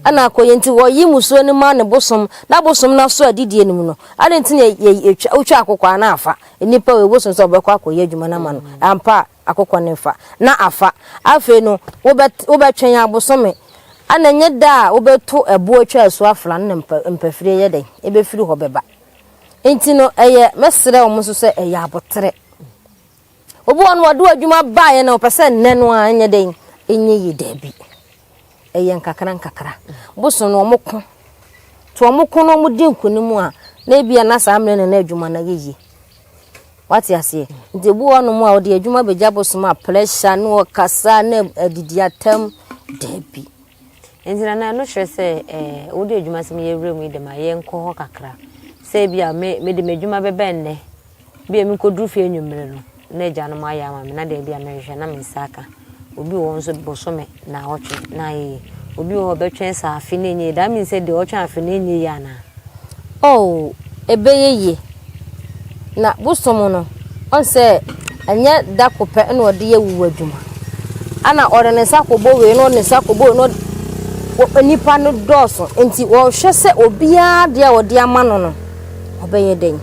Speaker 1: Ɛna akɔyɛ nti wɔyi musuo no ma ne bosom, na bosom no asɔ adidie no mu no, adɛn nti na yɛtwa, wotwa akokɔ a na afa? Nnipa wei, bosom sɛ ɔbɛkɔ akɔyɛ adwuma no ama no. Ampa a, akokɔ no mfa, na afa. Afei no, wobɛ, wobɛtwɛn abosome, ɛna ɛnyɛ da a wobɛto ɛboɔ atwa asuo afra no na mpa, mpafirie yɛ dɛn? Ɛbɛfiri hɔ bɛba. Nti no, ɛyɛ, mɛsrɛ wɔn nso sɛ ɛyɛ aboterɛ. Obi wɔ no ɔde adwuma baeɛ na ɔpɛ sɛ nnɛ no ara ɛnyɛ dɛn? Ɛnyɛ yie, daabi. Ɛyɛ nkakra nkakra. Bosom no wɔn ko. To wɔn ko na wɔn di nkunim a, na ebia na saa mmerɛ no na adwuma no ayɛ yie. Wate aseɛ? Nti ebi wɔ hɔnom a ɔde adwuma bɛgya bosom a pressure ne ɔkasa ne adidi atam. Dabi.
Speaker 2: Nti nana ɛno kyerɛ sɛ eh, wode adwuma sɛm yɛwura mu yi dɛm a yɛnkɔ hɔ kakra. Sɛ ebi a me mede m'adwuma bɛba nnɛ, bi a menkɔduru fie anwummere no na agyanom ayɛ ama me na deɛ bi a mehwehwɛ na me nsa aka. Obi wɔ hɔ nso bosome naawɔtwe na ayɛ yie. Obi wɔ hɔ ɔbɛtwɛn saa afe na ɛnyɛ yie. That means sɛ deɛ ɔtwɛn afe no ɛnyɛ yie anaa?
Speaker 1: Oh, ɛbɛyɛ yie. Na bosom no, ɔn sɛ ɛnyɛ da ko pɛ na ɔde yɛ wuwu adwuma. Ana ɔde ne nsa kɔbɔ wei na ɔde ne nsa kɔbɔ wei na ɔde nipa no dɔɔso nti ɔhwɛ sɛ obiara deɛ a ɔde ama no no ɔbɛyɛ dɛn?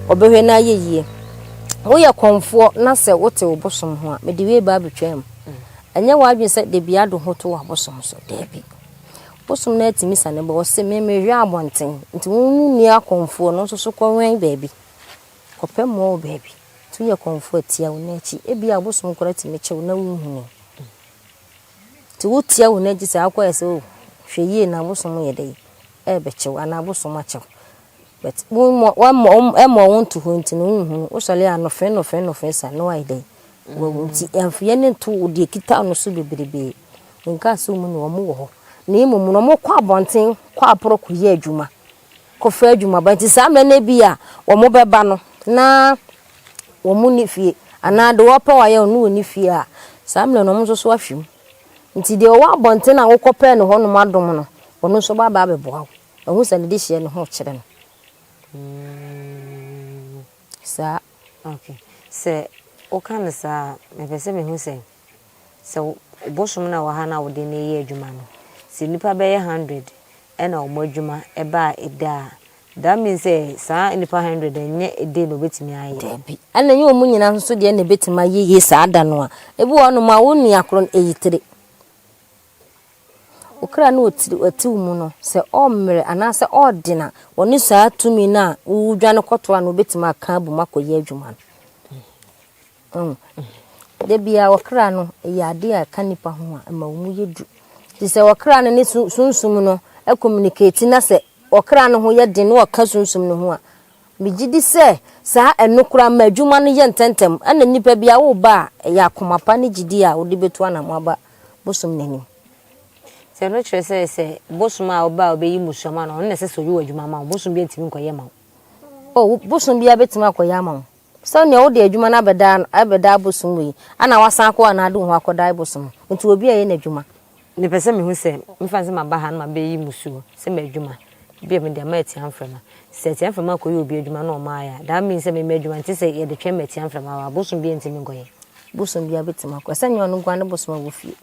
Speaker 1: Ɔbɛhwɛ na ayɛ yie. Woyɛ kɔmfoɔ na sɛ wote wo bosom ho a, mede wei ba abɛtwam. Ɛnyɛ w'adwene sɛ da biara de wo ho to w'abosom so. Daabi. Bosom no atumi sane ba. Ɔse me mehwɛ abɔnten nti wo nni akɔmfoɔ no nso so kɔwɛn baabi. Kɔpɛ mmoa wɔ baabi. Nti woyɛ kɔmfoɔ a tia wo nan akyi. Ebia abosom koraa tumi kye wo na wonhunii. Nti wotia wo nan akyi saa akɔyɛ sɛ oh hwɛ yie na abosom yɛ dɛn ɛrebɛkye wo anaa abosom akye wo. But wommɔ ɛmmɔ wo nto hɔ nti no wonhunu. Wosɔre a nɔfe nɔfe nɔfe saa na woayɛ dɛn wawu. Nti ɛmfa yɛn nto deɛ ɛkita no so bebrebe. Nka sɛ wɔn ne wɔn wɔ hɔ, na mmom no wɔkɔ abɔnten kɔ aporɔ kɔyɛ adwuma, kɔfa adwuma ba. Nti saa mmerɛ no bi a wɔbɛba no na wɔn nni fie, anaa deɛ wɔpɛ wɔayɛ no wɔnni fie a, saa mmerɛ no wɔn nso so ahwe mu. Nti deɛ ɔwɔ abɔnten a wokɔpɛɛ no hɔnom adom no, ɔno nso bɛaba abɛboa wo. Wahu sɛ ne dehyeɛ no ho rekyere no. Saa.
Speaker 2: Okay. Sɛ woka no saa a, mepɛ sɛ mehu sɛ Sɛ wo bosom no a ɛwɔ ha no a wode no reyɛ adwuma no, sɛ nnipa bɛyɛ hundred ɛna wɔn adwuma ɛbaa ɛda a, that means sɛ saa nnipa hundred no ɛnyɛ a day na wɔbɛtumi ayɛ.
Speaker 1: Dabi. Ɛna ɛnyɛ wɔn nyinaa nso deɛ na ɛbɛtumi ayɛ yie saa da no a. Ebi wɔ hɔnom a wo nua korɔ no ɛyi tire. Wo kra no ɔtiri ɔte wo mu no, sɛ ɔmmerɛ anaasɛ ɔɔdena, ɔne saa tumi no a wodwane kɔtoa no wobɛtumi aka abom akɔyɛ adwuma no. Wahu? Da biara ɔkra no yɛ adeɛ a ɛka nipa ho a ɛma wɔn mu yɛ du. Nti sɛ ɔkra no ne sunsum no communicate na sɛ ɔkra no ho yɛ den na ɔka sunsum no ho a, megye di sɛ saa ɛno koraa ma adwuma no yɛ ntɛntɛm. Ɛna nipa bi a woba a, ɛyɛ akoma pa ne gyidi a wode bɛtu anamo aba bosom no anim.
Speaker 2: Sɛ ɛno kyerɛ sɛ sɛ bosom a woba a wobɛyi mmusua ma no, ɔno na ɛsɛ sɛ ɔyi w'adwuma ma wo, bosom bi ntumi nkɔyɛ ma wo.
Speaker 1: Oh, bosom biara bɛtumi akɔyɛ ama wo. Sɛ nea wode adwuma no abɛda abɛda abosom wei ana wasan akɔ anaa ade wo ho akɔda abosom nti obi a ɛyɛ n'adwuma.
Speaker 2: Mepɛ sɛ mehu sɛ mefa no sɛ maba ha na mabɛyi musuo sɛ m'adwuma ebia mede ama atia mframa sɛ atia mframa akɔyɛ obi adwuma na ɔma ayɛ a that means sɛ me m'adwuma nte sɛ yɛde twɛn ma atia mframa aba abosom biara ntumi nkɔyɛ.
Speaker 1: Bosom biara bɛtumi akɔ. Ɛsɛ nyɛ ɔno nko ara ne bosom a ɛwɔ fie.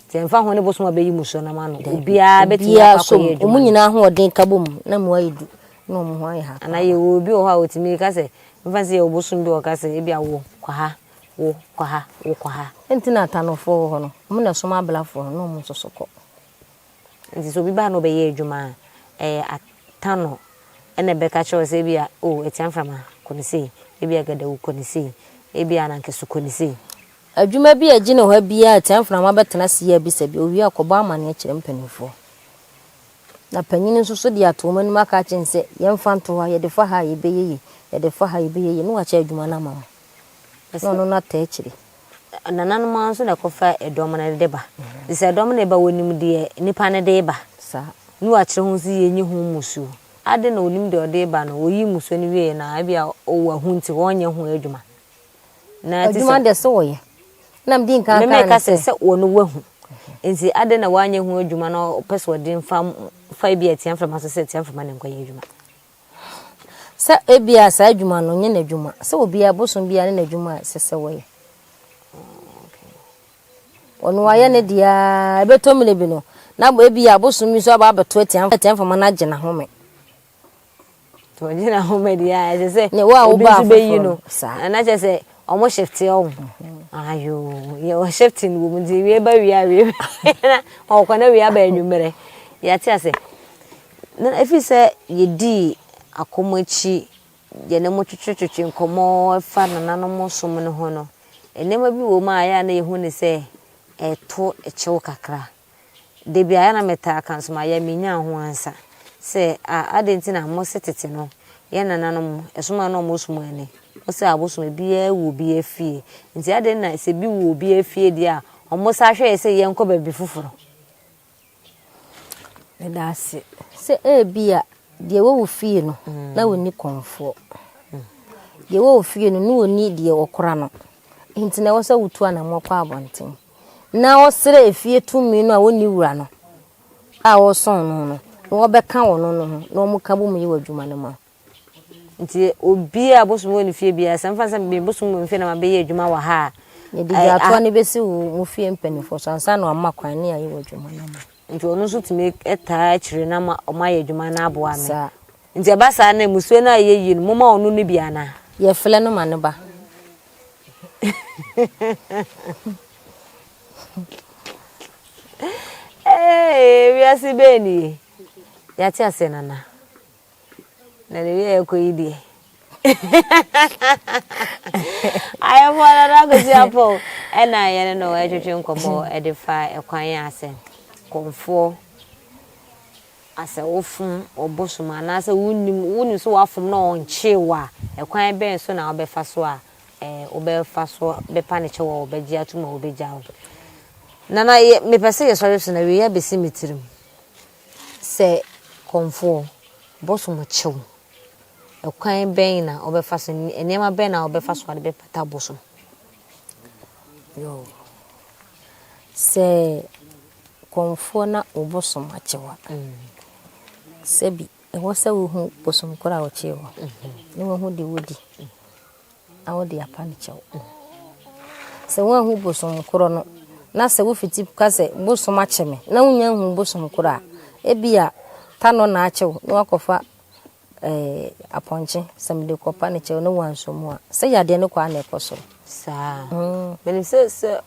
Speaker 2: Nti ɛmfa ho ne bosom a bɛyi mmusuo no ama no,
Speaker 1: Dabi.
Speaker 2: obiara bɛtumi
Speaker 1: Obiara
Speaker 2: akɔ
Speaker 1: som.
Speaker 2: akɔyɛ adwuma
Speaker 1: Wɔn
Speaker 2: no.
Speaker 1: nyinaa ahoɔden ka bom na mu ayɛ du na wɔn ho ayɛ ha
Speaker 2: Anaa yɛwɔ obi wɔ hɔ a ɔtumi ka sɛ, mfa sɛ yɛwɔ bosom bi wɔ ka sɛ ebia wo kɔ ha, wo kɔ ha, wo kɔ ha.
Speaker 1: Nti na atanɔfoɔ wɔ hɔ no, wɔn na ɛsom ablafoɔ no na wɔn nso so kɔ.
Speaker 2: Nti sɛ obi ba na ɔbɛyɛ adwuma a, ɛyɛ atanɔ na ɛbɛka kyerɛ wo sɛ ebia oh atia mframa kɔ no sei, ebia gadawu kɔ no sei, ebia anankeso kɔ no sei.
Speaker 1: Adwuma bi a ɛgyina hɔ biara a atia mframa bɛtena ase yɛ abisa bi, owie a kɔbɔ amanneɛ kyerɛ mpanimfoɔ. Na panyin nso so de ato wɔn anim aka akyerɛ no sɛ yɛmfa nto hɔ, yɛde fa ha a yɛbɛyɛ yie, yɛde fa ha a yɛbɛyɛ yie, na wakyɛ adwuma no ama mo. Na ɔno no ataa akyire.
Speaker 2: Nananom ara nso na ɛkɔfa ɛdɔm no de ba. Nti sɛ ɛdɔm no reba wɔnim deɛ nipa no de reba.
Speaker 1: Saa.
Speaker 2: Ne wakyerɛ ho sɛ yɛnyi ho mmusuo. Adɛn na ɔnim deɛ ɔde reba no, wɔyi mmusuo no wieeɛ no a ebia wahu nti wɔnyɛ ho adwuma.
Speaker 1: Na ɛte Adwuma sɛ deɛ sɛ wɔyɛ. Na medi nkan kaa no
Speaker 2: Memeka sɛ sɛ wɔno wahu. Nti adɛn na wanyɛ ho adwuma na ɔpɛ sɛ ɔde mfa fa ebia atia mframa so sɛ atia mframa na nkɔyɛ adwuma.
Speaker 1: Sɛ ebia saa adwuma no nyɛ n'adwuma. Sɛ obiara, bosom biara ne n'adwuma a ɛsɛ sɛ wɔyɛ. Ɔno wayɛ ne deɛ ara, ɛbɛtɔ mmerɛ bi no, na ebia bosom bi nso aba abɛto atia atia mframa no agye n'ahome.
Speaker 2: Nti ɔgye n'ahome deɛ a, ɛsɛ sɛ
Speaker 1: Ne wo a
Speaker 2: obi
Speaker 1: wobaa
Speaker 2: nso bɛyi
Speaker 1: foforɔ
Speaker 2: no.
Speaker 1: no, saa.
Speaker 2: Na kyerɛ sɛ ɔmo shifte ɔho. Ayoo, yɛwɔ shifting wɔ mu nti wie ba wie a wie na ɔkɔ na wie aba anwummerɛ. Yɛate ase. Na ɛfiri sɛ yɛdii akɔm akyi, yɛne mo twetwetwetwe nkɔmmɔ fa nananom som no ho no, nneɛma bi wɔ mu a ɛyɛ a na yɛhu no sɛ ɛto kyew kakra. Da bi a ɛyɛ a na metaa ka nso mayɛ menyaa ho ansa sɛ a adɛn nti na mose tete no yɛn nananom ɛsom a na wɔsom ani mose abosom ebiara wɔ obiara fie nti adɛn na sɛ bi wɔ obiara fie deɛ a wɔsa hwɛ yɛ sɛ yɛnkɔ baabi foforɔ.
Speaker 1: Meda ase sɛ ebia deɛ ɛwɔ wo fie no na ɔnni kɔmfoɔ. Deɛ ɛwɔ wo fie no na ɔnni deɛ ɔkora no. Nti na ɛwɔ sɛ wotu anammɔn kɔ abɔnten na ɔsrɛ efie tumi no a ɔnni wura no a ɔresɔn no no na wɔbɛka wɔn no ho na wɔka bom yɛ wɔ adwuma no ma wo.
Speaker 2: Nti obiara a bosom wɔ ne fie biara, sɛ mfa sɛ me bosom wɔ me fie na mabɛyɛ adwuma wɔ ha
Speaker 1: a. Yɛde dwatoa no bɛsi wo mo fie mpanimfoɔ so ansa na wɔama kwan ne ayɛ wɔ adwuma no ama.
Speaker 2: Nti ɔno nso tumi taa akyire na ma wɔayɛ adwuma no aboa me.
Speaker 1: Saa.
Speaker 2: Nti ɛba saa na mmusuo no a yɛyi no, moma ɔno no bi anaa?
Speaker 1: Yɛfrɛ no ma no ba.
Speaker 2: Ee, wiase bɛn nie? Yɛate aseɛ nana. Na ne wie ɛkɔ yi deɛ. Ayɛfoɔ no na Kwesi Apɔw ɛna yɛne no ɛtwetwe nkɔmmɔ ɛde fa ɛkwan a sɛ kɔmfoɔ asɛ wofom ɔbosom anaasɛ wonim wonim sɛ wafom na ɔnkyee wo a ɛkwan bɛn so na wobɛfa so a ɛɛ wobɛfa so bɛpa ne kyɛw a ɔbɛgye atom a ɔbɛgya wo. Nana yɛ mepɛ sɛ yɛsɔre so na wei abɛsi me tirim. Sɛ kɔmfoɔ, bosom kye wo, ɛkwan bɛn na wobɛfa so, nneɛma bɛn na wobɛfa so de bɛpata bosom?
Speaker 1: Yoo. Sɛ kɔmfoɔ na wo bosom akye wo a, sɛbi ɛwɔ sɛ wohu bosom korɔ a ɔkyee wo, na wahu deɛ wodi. na wode apa no kyɛw. Sɛ woanhu bosom korɔ no, na sɛ wofiti ka sɛ bosom akye me na wonnya nhu bosom korɔ a, ebia tanɔ na akye wo na wakɔfa eh, apɔnkye sɛ mede kɔpa no kyɛw na wansɔ mu a, sɛ yadeɛ no kɔ a na ɛkɔ soro.
Speaker 2: Saa. Menim sɛ sɛ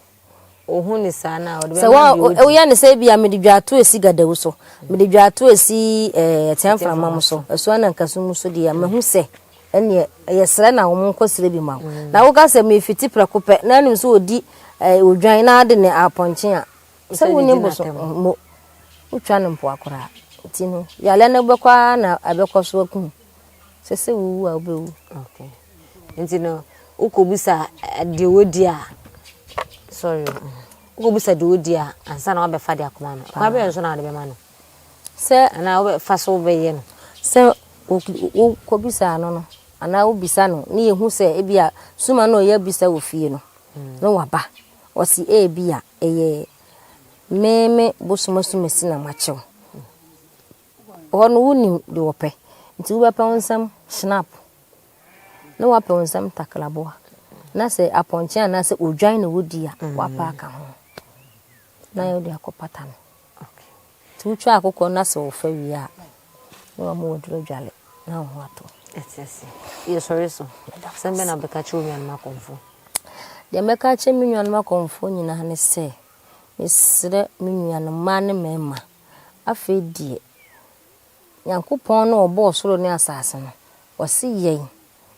Speaker 2: Ohu ne saa no a, ɔde
Speaker 1: Sɛ
Speaker 2: bɛma
Speaker 1: wa
Speaker 2: deɛ ɔdi.
Speaker 1: woyɛ ne sɛ ebia mede dwaato esi gadawu so, mede dwaato esi ɛɛ eh, mframa mu so, ɛso anankaso mu so deɛ mahu sɛ ɛneɛ ɛyɛ srɛ na wɔn nkɔ srɛ bi ma wo. Mm. Na woka sɛ mefiti prɛko pɛ na anim sɛ ɔdi ɛɛ eh, odwan na ade ne apɔnkye a, sɛ wonni boso mo wotwa no mpoa koraa. Nti no yale no bɛkɔ ara na ɛbɛkɔ so akum. Sɛ sɛ wowu a wobɛwu.
Speaker 2: Okay. Nti no wokɔbisa deɛ wɔdi a sorry wokɔbisa deɛ wɔdi a ansa na wabɛfa de akɔma no kwan bɛyɛ nso na wode bɛma no
Speaker 1: sɛ
Speaker 2: anaa wobɛfa so wobɛyɛ no
Speaker 1: sɛ wokɔbisa no no anaa wobisa no ne yɛhu sɛ ebi a suma no ɔyɛ bisa wɔ fie no mm. na waba ɔsi ebi a ɛyɛ meme bosomasomasi na makyew Hɔ no wonim deɛ wɔpɛ, nti wobɛpɛ wo nsam schnapp, na woapɛ wo nsam takraboa. Na sɛ apɔnkye anaasɛ odwan na wodi a, wapa aka ho na wode akɔpata no. Nti wotwa akokɔ no na sɛ wofa wie a, na wama waduru adwale na wo ho atɔ.
Speaker 2: Ɛte ase. Yɛsɔre so. Asɛm bɛn na wobɛka akyerɛ wo nuanom akɔmfo?
Speaker 1: Deɛ mɛka akyerɛ me nuanom akɔmfoɔ nyinaa ne sɛ, mesrɛ me nuanom mmaa ne mmarima, afei deɛ, Nyankopɔn no a ɔbɔɔ soro ne asase no, ɔse yɛn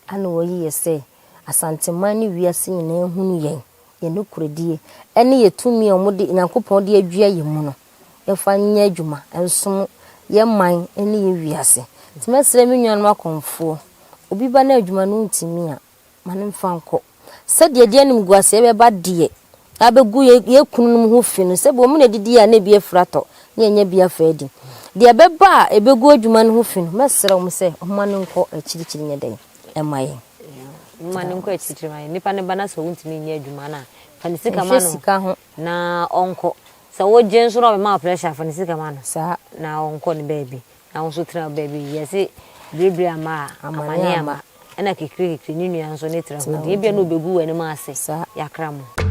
Speaker 1: ana wayi yɛ sɛ Asanteman ne wiase nyinaa nhunu yɛn, yɛn nokorɛdie, ɛne yɛ tumi a wɔde, Nyankopɔn de adua yɛn mu no, yɛmfa nyɛ adwuma nsom yɛn man ne yɛn wiase. Nti mɛsrɛ me nuanom akɔmfoɔ, obi ba na adwuma no ntumi a, Ma no mfa nkɔ. Sɛdeɛ ɛde animguaseɛ bɛba deɛ abɛgu yɛn kununom ho fi no, sɛbi wɔn na ɛdidi a na ebi afiri atɔ na yɛanya bi afa adi. Deɛ ɛbɛba a ɛbɛgu adwuma no ho fi no, mɛsrɛ wɔn sɛ wɔmma no nkɔ akyirikyiri nyɛ dɛn mma yɛn.
Speaker 2: Momma no nkɔ akyirikyiri mma yɛn. Nipa no ba na sɛ ɔntumi nyɛ adwuma no a, fa ne sika ma
Speaker 1: Nhwɛ sika ho.
Speaker 2: no na ɔnkɔ. Sɛ wogye nso na ɔbɛma wo pressure a, fa ne sika ma no
Speaker 1: Saa.
Speaker 2: na ɔnkɔ ne baabi. Na wo nso tena wo baabi. Yɛse biribiri amma a, amane amma. Ɛna kekire kekire ne nua nso ne tra hɔ din. Ebia na ɔbɛgu w'anim ase. Yɛakra mo.